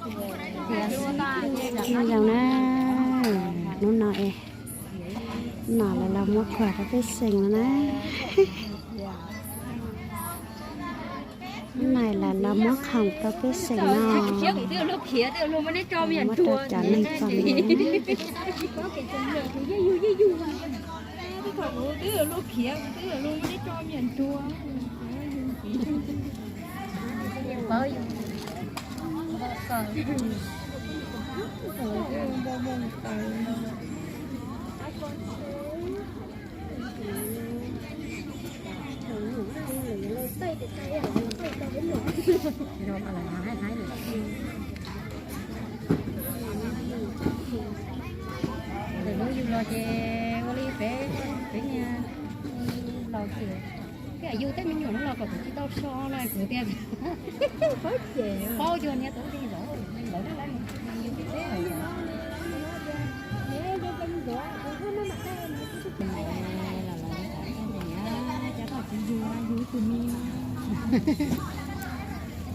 Nyob zoo na, hnub no es nom lawv los muab khuam rau pej xeem no na. Hnub no lawv los muab khoom rau pej xeem no, muab rau cov neeg txom nyem. Ntawm lub yus los ces ua li peb, peb niag laus ces, yus tej me nyuam no los kom kuv tsis tau so no kuv tias, paub cuag niag tub tij ntawd, ntawd lawv, yus tib teb.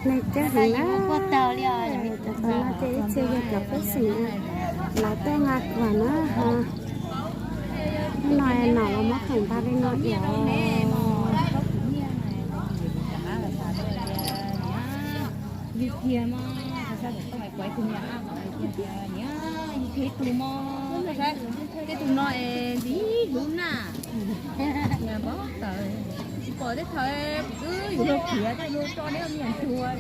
Neeg coob heev na, cov no ces ib txhia yog cov pej xeem lawv tuaj nqa khuam na. Hnub no nom los muab khoom nqa li no yom. Yus tiag mas, kuv ib tug mas, tej tus no es ntxim hlub na. Niam npawg tawm, tsis pom tej thaum wb yuav luag khiav, luag tso neb niam nchuav.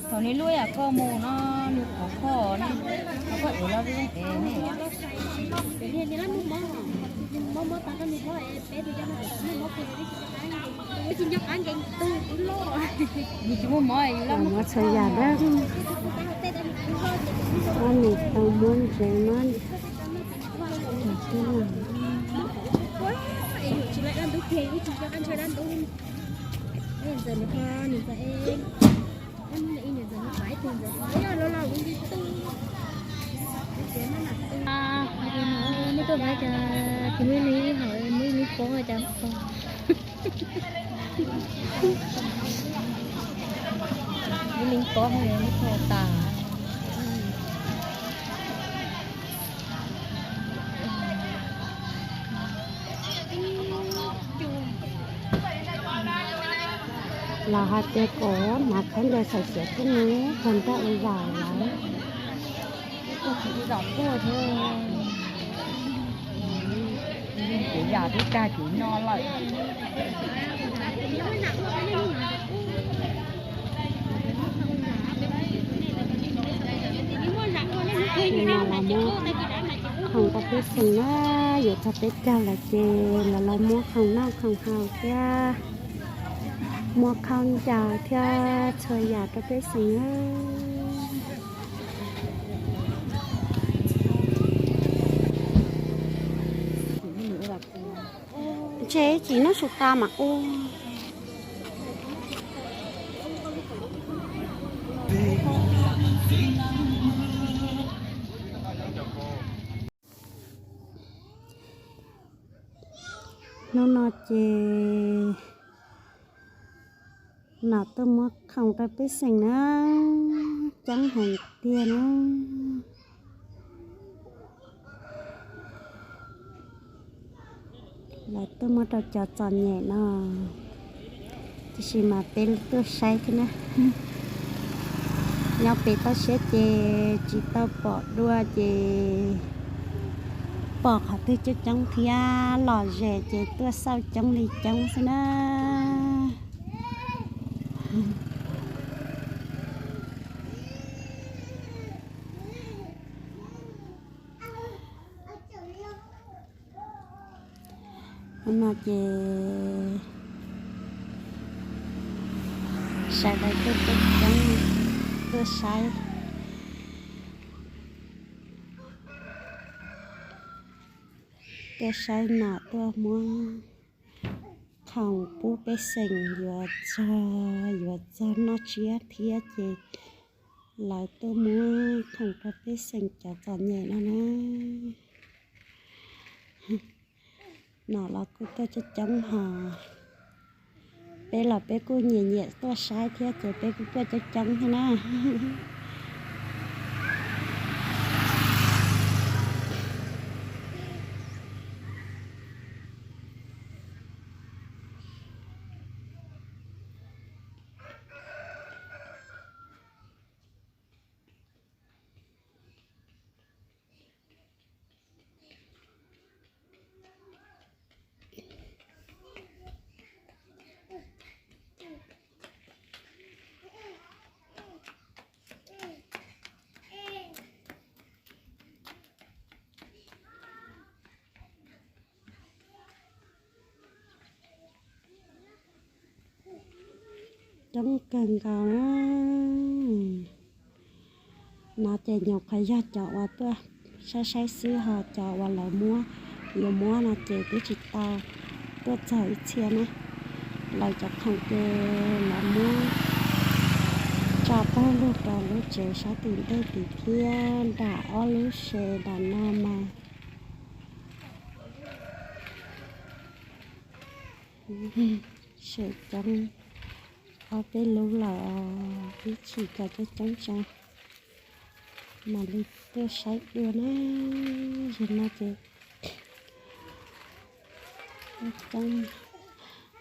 Thaum neb lub yam koj mus no, nws qhov koj ne, koj ev los ntev ne. Yus tsis muaj mob, muab txhua yam dab. Ob niam tau muab ntsev muab. Muab tuaj hais cas kuv muab ib leeg ib hom, muab ib leeg pob cas. Ib leeg pob muab kho tas. Los hais tias kom hnav khaub ncaws xav xav thiab ne, khaws nraj ua zaum lawm. Khaws zaum tuaj thiab. Kuv yam twb kag kuv nyo lawm. Nim no los muab khoom rau pej xeem na, yuav txog peb caug lawm ces lawv los muab khoom noj khoom haus thiab, muab khaub ncaws thiab txhua yam rau pej xeem na. Ntshe tsis noj su tas mas ua. Hnub no ces nom tuaj muab khoom rau pej xeem na, coob heev tiag na. Lawv tuaj muab rau cov txom nyem no, tiam sis mas peb tuaj saib thiab na. Nyob pem toj siab ces tsis tau pom dua ces pom qhov twg coob coob thiab lom zem ces tuaj xauj coob li coob xwb na. Hnub no ces sawv daws tuaj coob coob tuaj saib, tuaj saib nom tuaj muab khoom pub pej xeem yuav txog, yuav txog noj tsiab thiab ces lawv tuaj muab khoom rau pej xeem cov txom nyem no na. Nom los kuj tuaj coob coob hos, peb los peb kuj nyiam nyiam tuaj saib thiab ces peb kuj tuaj coob coob thiab na. Coob kawg nkaus na. No ces nyuam qhuav yog cov uas tuaj saib saib xwb ho cov uas lawv muab, yuav muab no ces twb tsis tau tuaj txog ib txhia na. Lawv cov khoom ces lawv muab tso pawg lug rau lub tsev sab tim ntej tim thiab nram ob lub se nram no mas sem coob ob peb lub lawm, ib txhis cov coob coob tso mam li tuaj saib dua na. Zaum no ces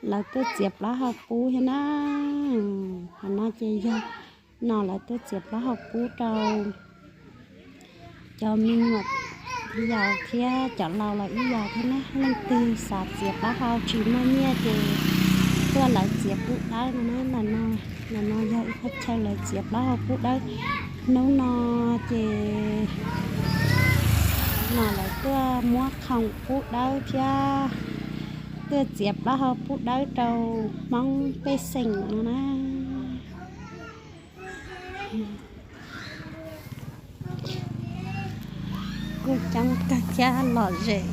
lawv tuaj txiav plaub hau pub thiab na. Qhov no ces yog, no lawv tuaj txiav plaub hau pub rau cov me nyuam yaus thiab cov laus los ib yam thiab na. Leej twg xav txiav plaub hau tsis muaj nyiaj ces tuaj lawv txiav pub dawb no na. Ntawm no, ntawm no yog ib qhov chaw lawv txiav plaub hau pub dawb. Hnub no ces no lawv tuaj muab khoom pub dawb thiab tuaj txiav plaub hau pub dawb rau Hmoob pej xeem no na. Kuj coob kawg thiab lom zem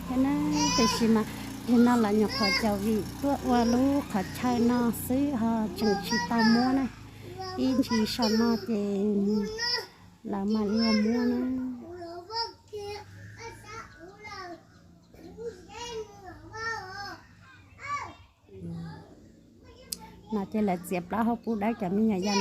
thiab na, tiam sis mas yog no los nyuam qhuav caum vim tuaj ua lub qhov chaw no xwb ho tseem tsis tau muab na. Ib ntsis saum no ces lawv mam li muab na. No ces lawv txiav plaub hau pub dawb cov me nyuam yaus